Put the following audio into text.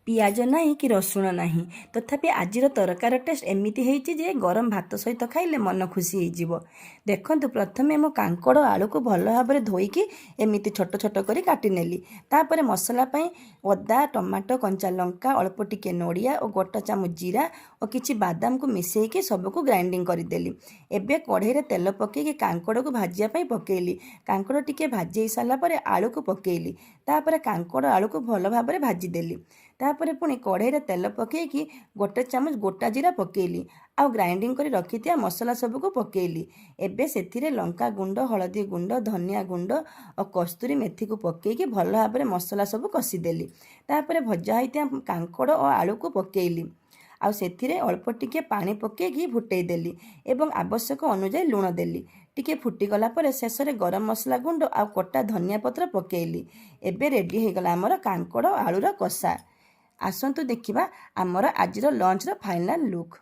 ପିଆଜ ନାହିଁ କି ରସୁଣ ନାହିଁ, ତଥାପି ଆଜିର ତରକାରୀ ଟେଷ୍ଟ ଏମିତି ହେଇଛି ଯେ ଗରମ ଭାତ ସହିତ ଖାଇଲେ ମନ ଖୁସି ହେଇଯିବ। ଦେଖନ୍ତୁ, ପ୍ରଥମେ ମୁଁ କାଙ୍କଡ଼ ଆଳୁକୁ ଭଲ ଭାବରେ ଧୋଇକି ଏମିତି ଛୋଟ ଛୋଟ କରି କାଟିନେଲି। ତାପରେ ମସଲା ପାଇଁ ଅଦା, ଟମାଟୋ, କଞ୍ଚା ଲଙ୍କା, ଅଳ୍ପ ଟିକେ ନଡ଼ିଆ ଓ ଗୋଟେ ଚାମଚ ଜିରା ଓ କିଛି ବାଦାମକୁ ମିଶେଇକି ସବୁକୁ ଗ୍ରାଇଣ୍ଡିଙ୍ଗ କରିଦେଲି। ଏବେ କଢ଼େଇରେ ତେଲ ପକେଇକି କାଙ୍କଡ଼କୁ ଭାଜିବା ପାଇଁ ପକେଇଲି। କାଙ୍କଡ଼ ଟିକେ ଭାଜି ହେଇସାରିଲା ପରେ ଆଳୁକୁ ପକେଇଲି। ତାପରେ କାଙ୍କଡ଼ ଆଳୁକୁ ଭଲ ଭାବରେ ଭାଜିଦେଲି। ତାପରେ ପୁଣି କଢ଼େଇରେ ତେଲ ପକେଇକି ଗୋଟେ ଚାମଚ ଗୋଟା ଜିରା ପକେଇଲି ଆଉ ଗ୍ରାଇଣ୍ଡିଙ୍ଗ କରି ରଖିଥିବା ମସଲା ସବୁକୁ ପକେଇଲି। ଏବେ ସେଥିରେ ଲଙ୍କା ଗୁଣ୍ଡ, ହଳଦୀ ଗୁଣ୍ଡ, ଧନିଆ ଗୁଣ୍ଡ ଓ କସ୍ତୁରୀ ମେଥିକୁ ପକେଇକି ଭଲ ଭାବରେ ମସଲା ସବୁ କଷିଦେଲି। ତାପରେ ଭଜା ହେଇଥିବା କାଙ୍କଡ଼ ଓ ଆଳୁକୁ ପକେଇଲି ଆଉ ସେଥିରେ ଅଳ୍ପ ଟିକେ ପାଣି ପକେଇକି ଫୁଟେଇ ଦେଲି ଏବଂ ଆବଶ୍ୟକ ଅନୁଯାୟୀ ଲୁଣ ଦେଲି। ଟିକେ ଫୁଟିଗଲା ପରେ ଶେଷରେ ଗରମ ମସଲା ଗୁଣ୍ଡ ଆଉ କଟା ଧନିଆ ପତ୍ର ପକେଇଲି। ଏବେ ରେଡ଼ି ହେଇଗଲା ଆମର କାଙ୍କଡ଼ ଆଳୁର କଷା। ଆସନ୍ତୁ ଦେଖିବା ଆମର ଆଜିର ଲଞ୍ଚର ଫାଇନାଲ୍ ଲୁକ୍।